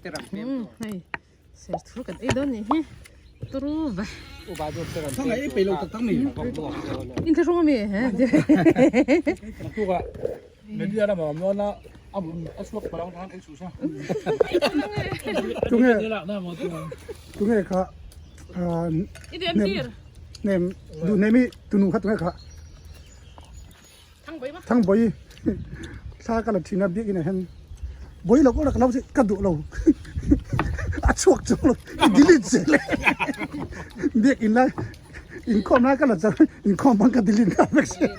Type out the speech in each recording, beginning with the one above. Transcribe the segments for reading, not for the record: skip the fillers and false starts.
Hei serthur kan ei dawn nih hi turu va Thang ei peilo tak tak ni. In thlahrung ami he. Tuka media lama awm dawn a a chhuak palang tan ei suh sa. Tunge tunge kha I dem sir. Nem du nemi tunu kha tunge kha. Thangbawi thla ka la thin a biakinn ah hian bawi lo ka lo ka duh lo a chhuak chu i delete zel e biakinn lai inkhawm lai ka la chang inkhawm bang ka delete nghal vek zel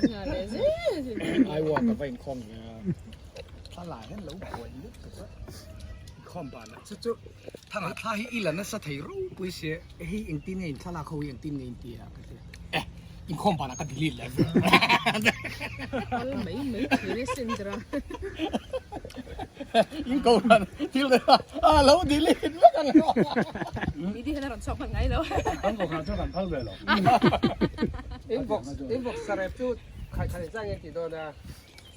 Aiwa ka va inkhawm ve a thla lai hian lo buai lutuk a inkhawm banah chu chu thangah thla hi i la nasa thei ropui sia hei engtin nge in thlalak ho hi engtin nge in ti a ka ti a. Inkhawm banah ka delete leh vek. Kal mai mai thei e sin dra. In ko ran thil te a lo delete vek ang. Mi di hian a rawn chhuak hman ngai lo. Kan ko khan chu kan phal ve lo. Inbox inbox sarep chu khai khai zang nge ti dawn a.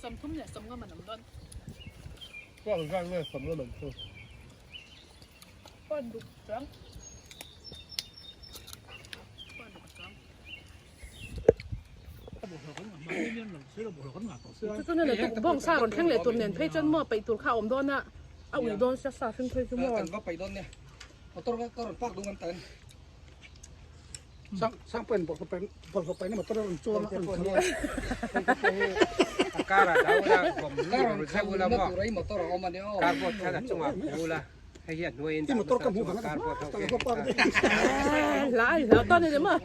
30 leh 50 man awm dawn. Chuan zang nge 50 man chu. Pan duk chuang. Pan duk chuang. Chu chu nena tuk bawng sa rawn thleng leh tur nen phei chuan maw peih tur kha a awm dawn a, a ui dawn sia sa hring phei chu maw. Kan va peih dawn nia. Motor ka rawn park duh ngan ta in. Sang sang pen bawlhhlawh pen bawlhhlawh paihna motor a rawn chuang a rawn khalh a. A car ah dah ula bawm lut zeuh ula maw. Car board khan a chungah phu ula. Hei hi a hnuai in dah hmasa chu a car board ho khi Lai hlau ta ni maw.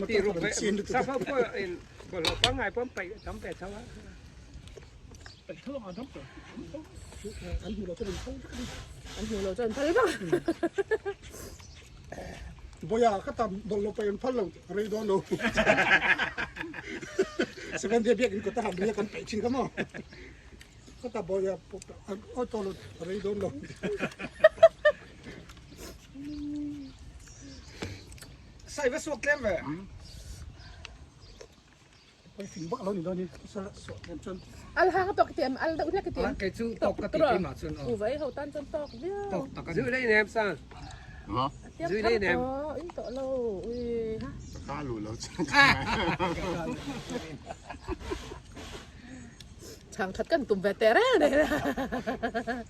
Ti ruk ve sap ho pawh in bawlhhlawh pangngai pawh an paih tam ve tho a. An hmu lo chuan an phal vak. Boya ka tam bawlhhlawh paih an phal lo rei dawn lo. Seven day biak in kawt a han ria kan paih thin kha maw. Ka ta boya auto lo rei dawn lo. Sai va suak tlem ve. Poi fing bak lo ni dawn hi. Sal suak tlem chuan. Al hang tawk tiam al deuh hlek tiam. Kei chu tawk ka ti keimah chuan aw. U vai ho tan chuan tawk viau. Tawk tak a ni. Zui lei nem sang. Zui lei nem. In tawh lo ui ha. Ka lu lo chuan. Chhang that kan tum ve teh reng reng a.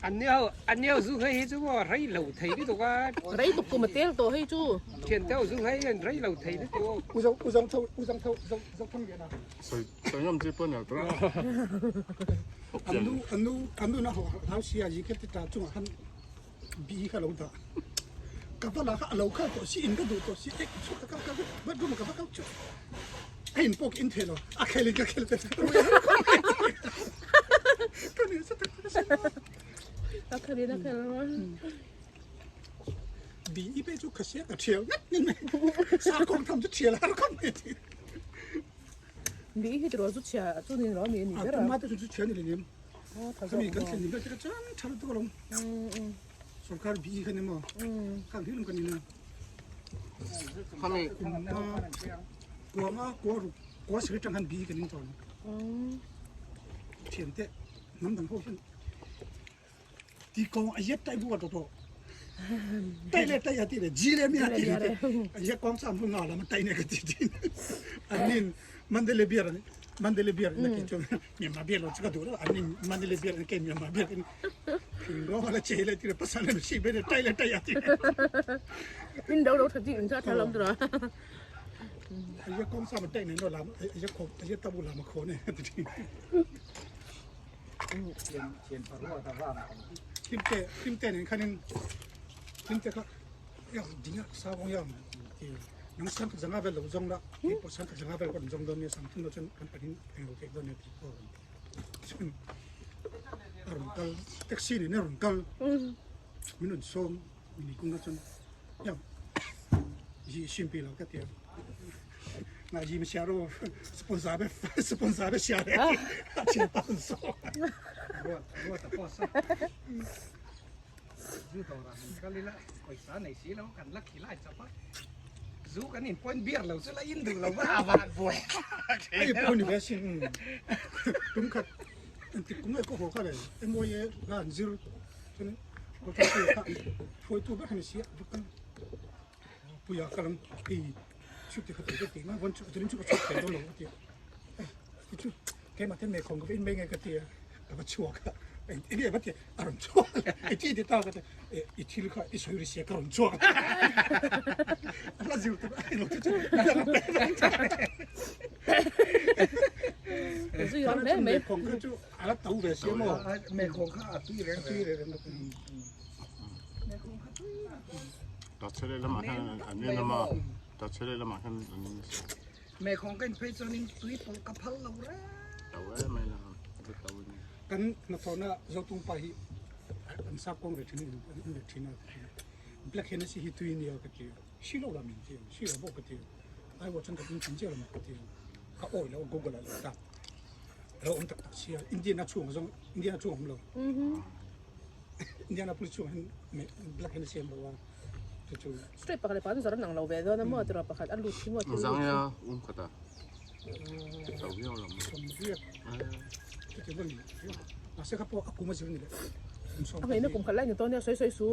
An ni ho an ni ho zu hei hi chu maw rei lo thei lutuk a. Rei tuk kum a tel tawh hei chu. Thian te ho zu hei hian rei lo thei lutuk aw. U zo u zang tho u zang tho zo zo thang lian a. Sawi sawi ngam chi pawh ni lo tura. An nu an nu an nu na ho hlau sia yi khet ta chungah khan bi kha lo dah. Ka va la kha a lo khal tawh si in ka duh tawh si ek chhuak ka kal kal bedroom ah ka va kal chhuak a in pawh ka in thei lo a khel in ka khel te ka ni sa tak tak sin a khel in a khel bi i pe chu ka sia ka thial ngat ngat mai sa kawng tham chu thial har khawp mai ti bi hi tiro chu chhia chu ni lo mi ni ber a ma te chu chhia ni le nim mi kan thlen ni ber te ka chang thal tu ka lom Sorkar bi kha ni maw? Khang hi lung kan in a. Khami. Kua nga kua ruk kua siri tang han bi kan in tawh. Thian te nam dang ho hian ti kong a yet tai bu to to. Tai le tai a ti le ji le mi a ti le a yet kong sam hu nga la ma tai ne ka ti tin. Anin Mandalay beer ani Mandalay beer na ki chu Myanmar beer lo chu ka duh lo anin Mandalay beer an ke Myanmar beer kan Phing la che le ti pasal le si be tai le tai ati In do lo thati in cha thalam dra ya kong sa ma tai ne no la ya kho ya tabu la ma kho ne ti Thian thian parua ta vang kim te kim te nen khanin kim te kha ya dinga sa kong ya ti nang sang zanga vel lo zong la ti po sang zanga vel kon zong don ne sang thun lo chen kan panin eng lo ke don ne ti po a rawn kal taxi nen a rawn kal min rawn sawm min in kung a chuan ya ji sim pi lo ka ti a ji mi sia ro sponsor be sponsor be sia re a chin pa rawn sawm ruat ruat a post a zu dawrah han kal ila pawisa nei si lo kan la khilai chap a zu kan in point beer lo chu la in duh lo va a van buai ai pawh ni ve sin tum khat. Engtik kum nge ka haw kha le MYA la an zir chuan Kolkata kha hruaitu ber kha ni si a va kal puia ka lang hei chhuk te kha thei vek tih mai vawn chu chuan chu ka chhuak thei dawn lo a ti a ti chu keimah te meikhawm ka va in mai nge ka ti a ka va chhuak a eng nge va ti a rawn chhuak i ti ti ta ka ti i thil kha i sawi ri sia ka rawn chhuak a la zir tur a lo ti chu Zui ram hle mai. Meikhawm kha chu a la to ve sia maw Meikhawm kha a tui reng reng. Tachhere lamah hian an en a maw? Tachhere lamah hian an en nasa. Meikhawm ka in phei chuanin tui pawh ka phal lo reng. To em mai la, a ti to in. Kan hnathawhna Zotung pa hi an sap kawng ve thin in an en ve thin a. Black Hennessy hi tui nia ka ti a. Hri lo la min ti a, hri lo bawk ka ti a. Aiawh chuan ka ding thin chiah lo mak ka ti a. Ka awih lo Google ah lo ta. Lo awm tak tak sia. Indiana chhungah zawng Indiana chhungah awm lo. Indianapolis chhungah hian Black Hennessy an lo a. Chu chu. Straight pakhat leh pakhat chu zar an ang lo ve dawn a maw tiraw pakhat a lut hi maw thil lut hi. Zang ia um khat a. Tho viau lo maw. Sawmriat. Chuti vawn ni. Mahse kha pawh a kum a zir ni le. A hmeina kum khat lai ni dawn nia sawi sawi su.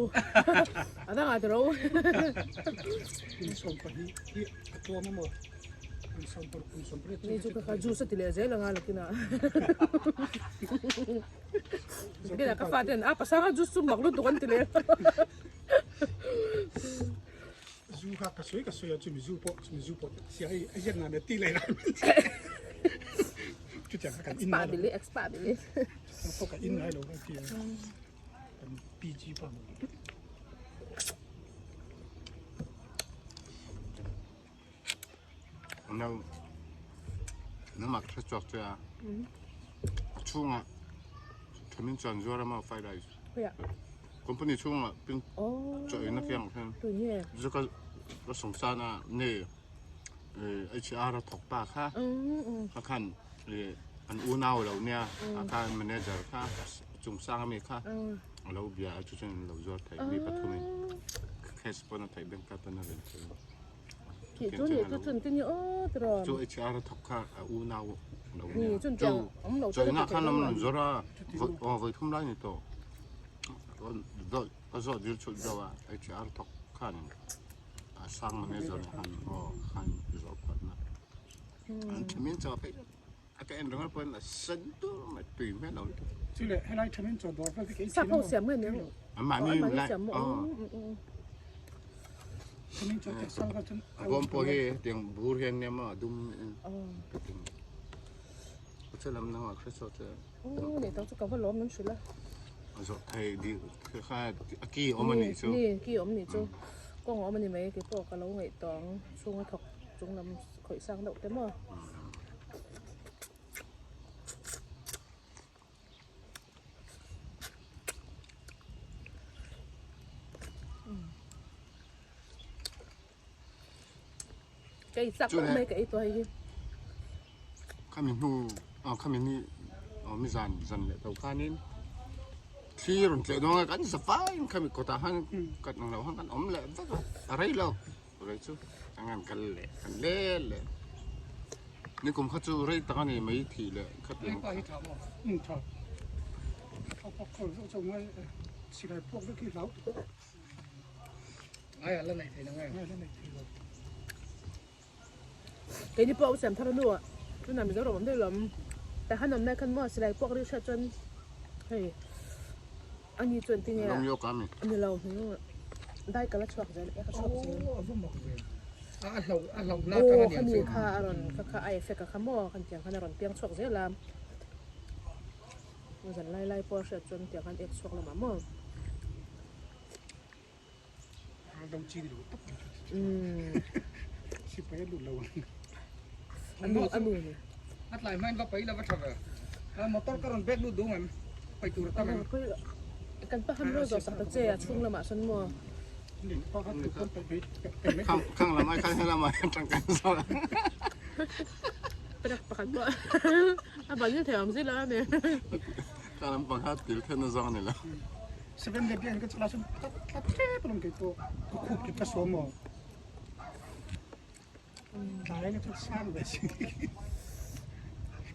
A dangah tiraw. Kum 12 hi a tlawm a maw. Ni chu ka kha juice a ti leh zel anga lakinah Lakinah ka fa ten a pasanga juice chu mak lutuk an ti leh Zu kha ka sawi ka sawi a chumi zu pawh chumi zu pawh sia hei a ziak ngan ti leh chutiang kha kan in ngai lo expert bili pawh kan in ngai lo ka ti a kan PG pa No namak hre chuak che a a chhungah themin chuan zuar a maw fried rice company chhungah pin chaw eina kiang hian chu ka ka sawmsan a ne HR a thawk pa kha kha khan an unau lo nia a khan manager kha chungchang ami kha a lo bia a chu chuan an lo zuar thei mi pathumin cash pawn a theih bank card pawn a ven thei. Khi chu ni chu chun tin aw tiraw. Chu HR a thawk kha a unau lo nia. Chu chawina khan lam rawn zawr a aw vawi thum lai ni tawh. Ka zawh dil chhut deuh a HR thawk khan a sang manager khan aw khan zawh khat na. An themin chaw phei a ka en ringawt pawhin a sen dur mai tui hmel lo lutuk. Chu le helai themin chaw dawr vel hi ka Sap ho siam nge ni ang? Anmahni lai aw. Themin chaw te sal kha chuan A bawm pawh hi tiang bur hian nia maw a dum a che lam dangah hre chhuak che. Aw leh tak chu ka va lawm min hrilh a. A zawh thei dih kha a ki awm a nih chu. Ni ki awm nih chu kawng a awm a ni mai keipawh ka lo ngaihtuah ang chhunga thawk chung lam khawih sang deuh te maw. Kei chak khawp mai ka ei tawh hei hi. Khami hnu ah khami ni mi zan zan leh tho khanin thli rawn tleh dawn a kan za faiin khami kawtah khan kan ang lo khan kan awm leh vek a a rei lo. Rei chu ang an kal leh kan le leh nikum kha chu rei tak a ni mai thih leh kha ti ang pa hi tha maw um tha a khol zo zo ngai silai puak vek hi hlau ai ala nei thei lo nge ai la nei thei lo keini pawh siam thar nu ah tuna Mizoram awm deuh lam ta han awm lai khan maw silai puak ri hriat chuan hei Ani chuan tinge Long yok ami. Ani lo dai kala chhuak zel e ka chhuak zel. A va mak ve. A hlo a hlo na tang ani ang chu. Kha a rawn kha kha a effect a kha maw kan tiang khan a rawn piang chhuak zel a. Zan lai lai pawh a hriat chuan tiang khan ek chhuak lamah maw. Ral do chi ni lo tak mai chu. Sipai a lut lo ang. Anu anu ni. A tlai hmain va pai la va tha ve. Motor ka rawn back lut duh ngem pai tur a tam em. Kan pa ham ro zawh sak ta che a chhung lamah sawn maw. Khang lam ai khan helam ah hian tangkai zawk ang. Perak pakhat pawh a ban in thei awm zil a ni. Khang lam pang kha til then na zawng a ni lo. Seven day bian ka chala chuan tlat tlat tep alawm kei pawh ka khup kip ka sawm aw. Tlai na chu sang ve si.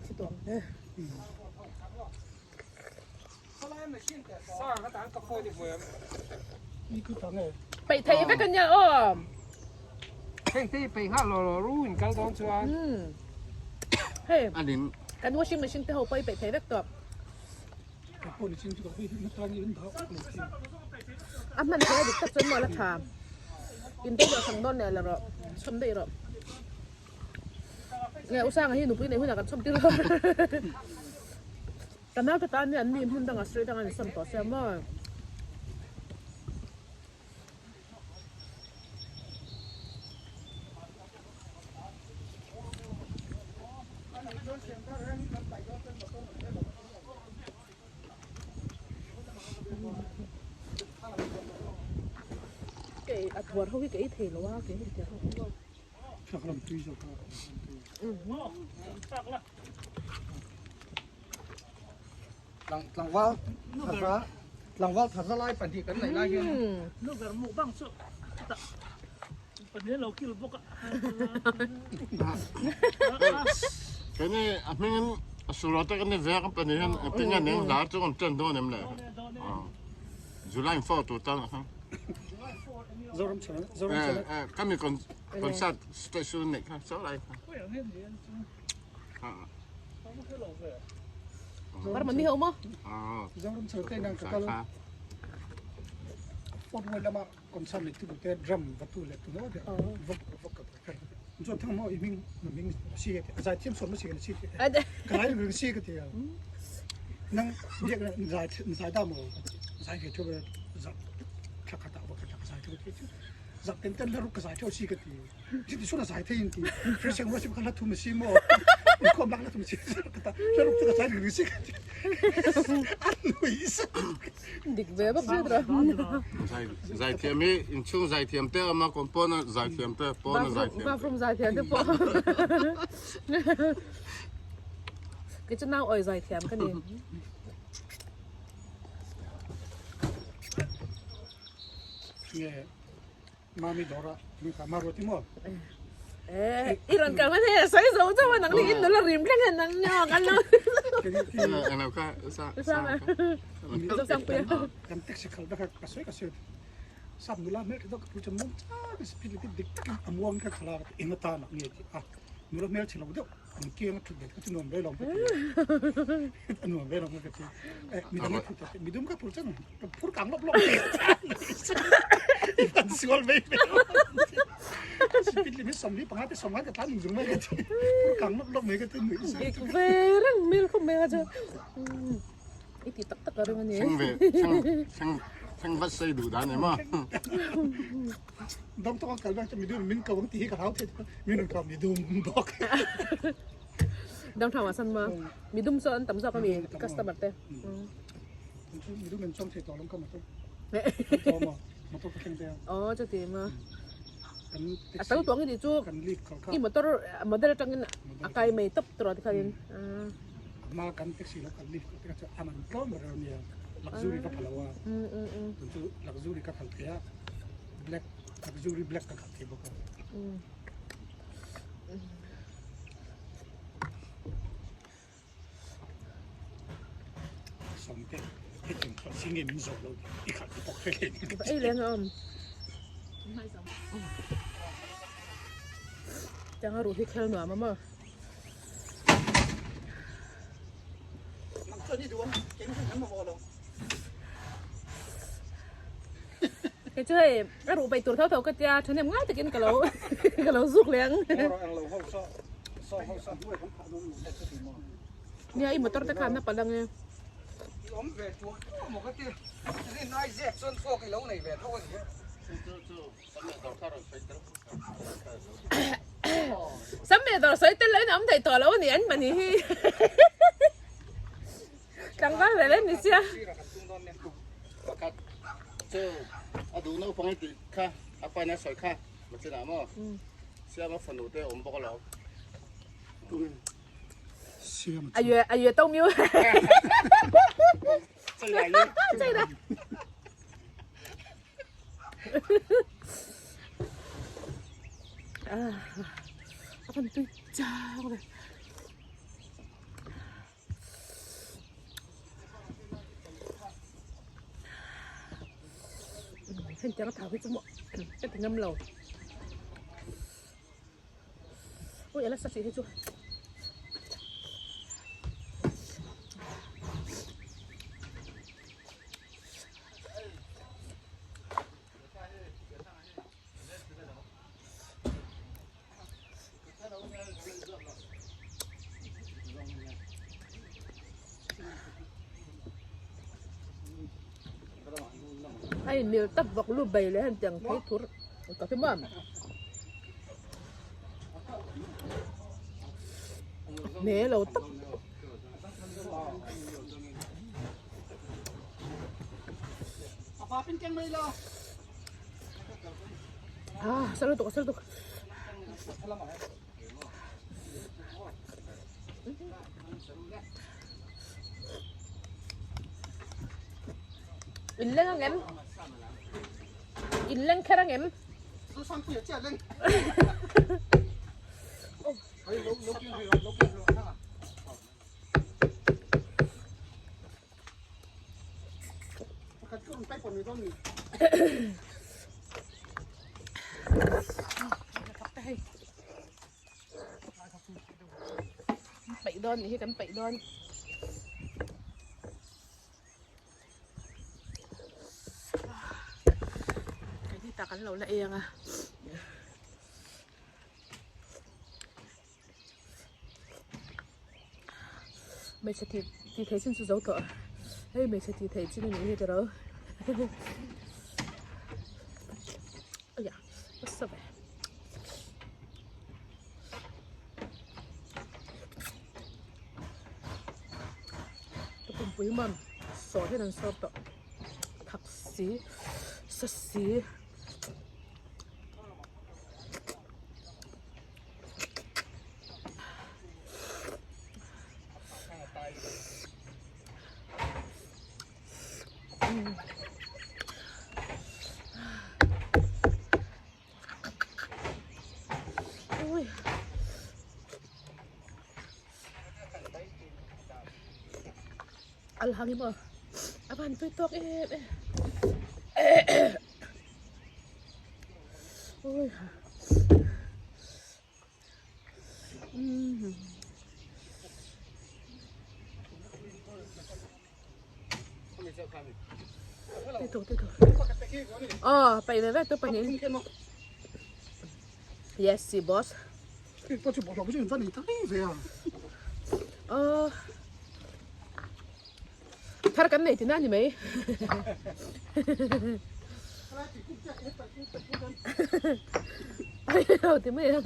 Chutawng te. Peih theih vek a nia aw. Heng te hi peih nghal lo lo ru in kal dawn chuan. Hei kan washing machine te ho pawh i peih thei vek tawh. A hman theih a dik tak chuan maw la tha. In daih rawh sang dawn leh la rawh chhawm daih rawh. Nge Usanga hi nupui nei hunah kan chhawm tir dawn. Ka naute tan hian mi hmun dangah street dangah an insawn tawh sia maw. Kei a thuar ho hi ka ei thei lo a kei hetiang ho hi. Tlangval thaza tlangval thaza lai pahnih kan neih lai hian Nu ber mukbang chu chutah pahnih lo kil bawk a. Keini a hmingin a sura te kan ni ve a kan pahnih hian engtin nge ning hla chu kan ṭan dawn em le? July 4 tur tan a hmang. Zoram chhan Zoram chhan. Eh eh kami concert station neih kha saw lai kha. Parma mi ho maw? Zoram chhan te nang ka kal. Fort Wayne lama concert nei tu te drum va tu le tu no de vok vok ka kha. Chuan thang maw i hming na hming si ka ti zai thiam sawm ma si ka si ti. Ka lai ring si ka ti. Nang biak na zai zai da maw zai ve thu za thla khat ah va khat zai thu ti zak ten ten la ruk ka zai thu si ka ti. Ti ti suna zai thei in ti. Christian worship kha la thu ma si maw. In khom lak la thu ma si ka ta. La ruk chu ka zai ring si ka ti. An nui sa. Dik ve bawk zet rawh. Zai zaithiam hi inchhung zaithiam te a awm a kawm pawna zaithiam te pawna zaithiam te. Bathroom zaithiam te pawh. Kei chu nau awi zaithiam ka ni. Nge Mami dawrah min kha ma ruat i maw? Eh, i rawn kal hman hei a sawi zo zo a nang ni in nula rim thleng hian nang nge kan lo. Eng lo kha sa sa kha. Zo sang pui a. Kan taxi khalh vek a ka sawi ka sawi sap nula hmel tha deuh ka phu chuan muang chang in speed dik dik takin a muang ka khalh a eng atan ah nge tih a nula hmel chhe lo deuh an keng a thut ve kha chu nuam ve lo ka ti a nuam ve lo ka ti eh midang a phur ta midum ka phur chuan ka phur kang lawp lawp i van sual mai mai speed limit sawmli panga te sawmngai ka tlan zung mai ka ti phur kang lawp lawp mai ka ti nui dik ve reng mil khawp mai kha chu i ti tak tak a ring a ni Thleng ve thleng thleng vat sei duh dan em a. Dam tawk a kal vek chu midum min ko ang tih hi ka hlau thei min rawn ko midum bawk. Dam tha mah san ma midum saw an tam zawk a mi customer te. Midum an chawng thei tawh lo ka motor. Motor ka thleng te a. Aw chuti ma. A tal tuang i tih chu i motor model atangin a kai mai tawp tawh tikhan in. Ma kan taxi lo kan lift te kha chu a man tlawm ber a nia luxury ka phalo a. Tun chu luxury ka phal thei a. Black luxury black ka khalh thei bawk a. Sawmte hetiang khalh si nge min zawh lo i khalh te pawh hre hle ni. Ei leng a awm. Tiang a ruh hi khel nuam a maw. Nang chuan i duh ang kei chu kan mamawh lo. Kei chu hei a ruh peih tur tho tho ka tia thahnem ngai takin ka lo ka lo zuk leh ang. Nia i motor te khan a palh ang e. Sam leh dawr sawi tel loin a awm theih tawh lo a ni an mahni hi. Tlangval ve le ni sia. Pakhat chu a duh naupang i tih kha a pain a sawi kha machinah maw siam a fanu te a awm bawk alawm. A yue a yue to miu. Chei la. A kan tui chang le. Hetiang a thau hi chu maw ka ti ngam lo. Ui ala sa hrih hi chu. Hei mil tak vawk lu bei leh hetiang phei thur ka hre maw hne lo tak. Ah, sal lutuk, sal lutuk. In leng ang em? In leng kher ang em? Paih dawn nih hi kan paih dawn. Kei hi tak an lo la ei ang a. Hmeichhe tih tih theih chin chu zo tawh hei hmeichhe tih theih chin anih hi tiraw aiah nasa ve ka pumpui mam sawh hian an sawp tawh thak si sa si. Al hang hi maw a van tui tawk em em ui Ờ, phải về về tôi phải Yes, boss. Ờ. Thar kan nei tina ni mai. Ai lo ti mai ang.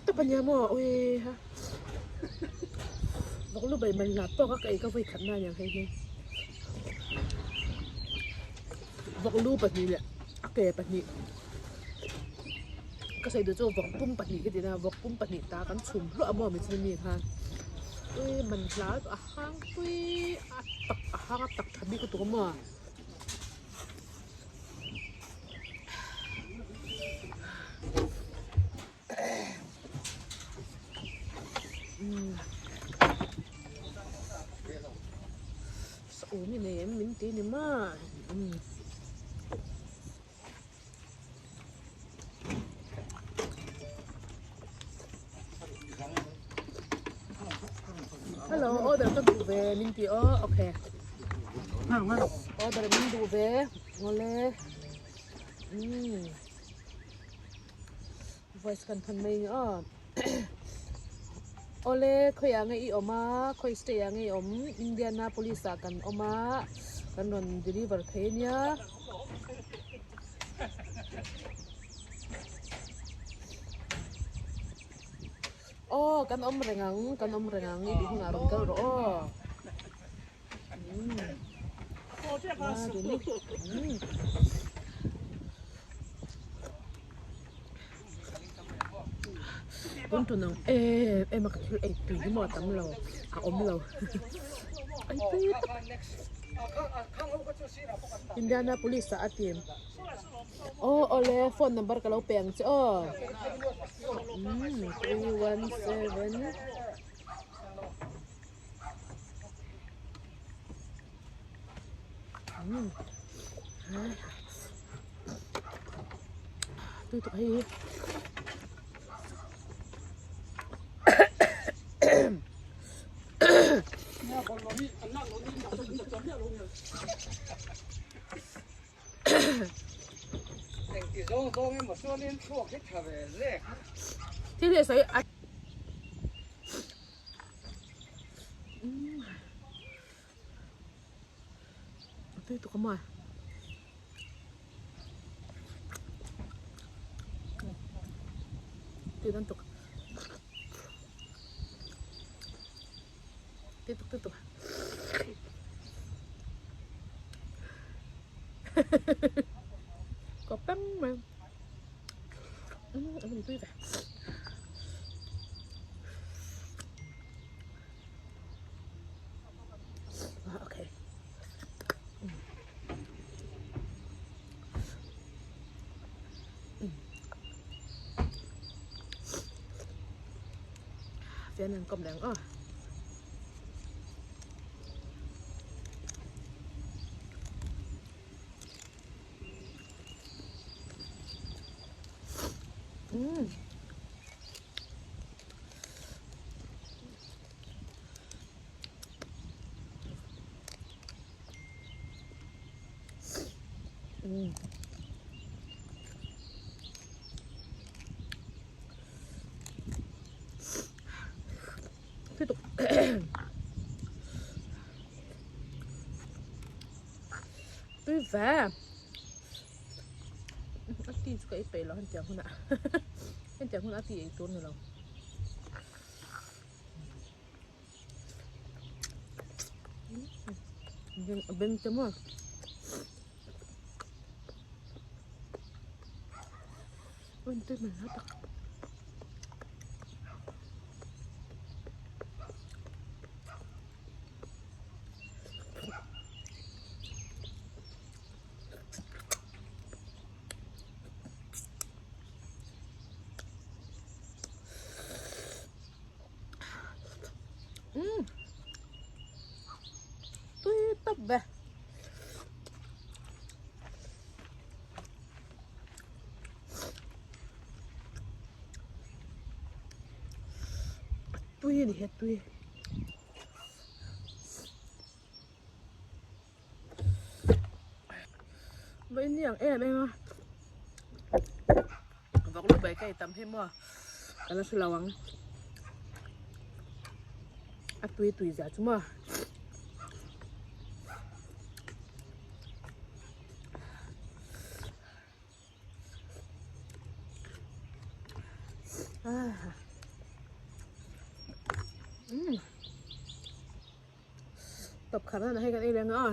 Tak a nia maw ui ha vawk lu bai man hla tawk a ka ei ka vawi khat na aniang hei hi vawk lu pahnih leh a ke pahnih ka sawi duh chu vawk pum pahnih ka ti na vawk pum pahnih ta kan chhum hluah a maw mi chu mi khan ui man hla a hang pui a tak a hang a tak tha bik lutuk a maw. Saum i nei em min ti ni ma Hello order ka duh ve min ti aw okay order min duh ve awle umm. Voice kan thawn mai ang aw. Awle khawiah nge i awm a, khawi state ah nge i awm, Indianapolis ah kan awm a, kan rawn deliver thei a nia. Aw kan awm reng ang, kan awm reng ang i tih hunah rawn kal rawh aw. Tun tun ang em em a ka thil ei tui hi maw a tam lo a awm lo ei tui tak Indianapolis ah a ti aw awle phone number ka lo pe ang che aw 317. Tui tuk hei hi. Thil hi a sawi a. Tui tuk a maw? Tui dawn tuk. Tui tuk tui tuk. Có băng mà. Mình tui ve. Okay. Fian an kawm leh ang aw. Umm. Umm. Tiếp tục. Tui ve. A ti chu ka ei peih lo hetiang hunah hetiang hunah a ti ei tur ni lo. A beng te maw. Ui tui hmel hle tak. Umm tui tawp ve. Tui a ni he tui. Vawiin ni ang em em a vawk lu bai ka ei tam hi maw ka la hre lo ang a tui tui zia chu maw. Tawp khat a hei kan ei leh ang a.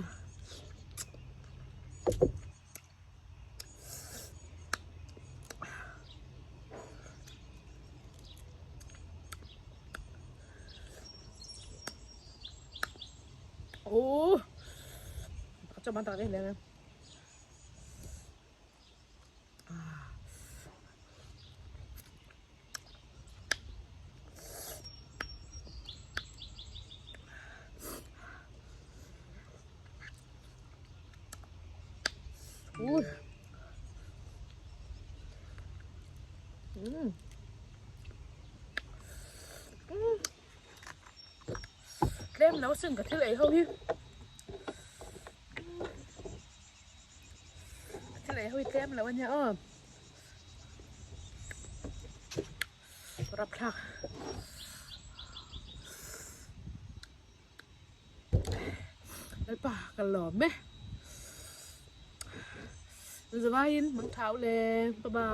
Ohh chaw ban tak kan ei leh ang e. Ui. Mm. Mm. Tlem lo sin ka thil ei ho hi. Thil ei ho hi tlem lo ania aw. Rapthlak. Lalpa ka lawm e. Zavaiin mangthau le. Bye bye.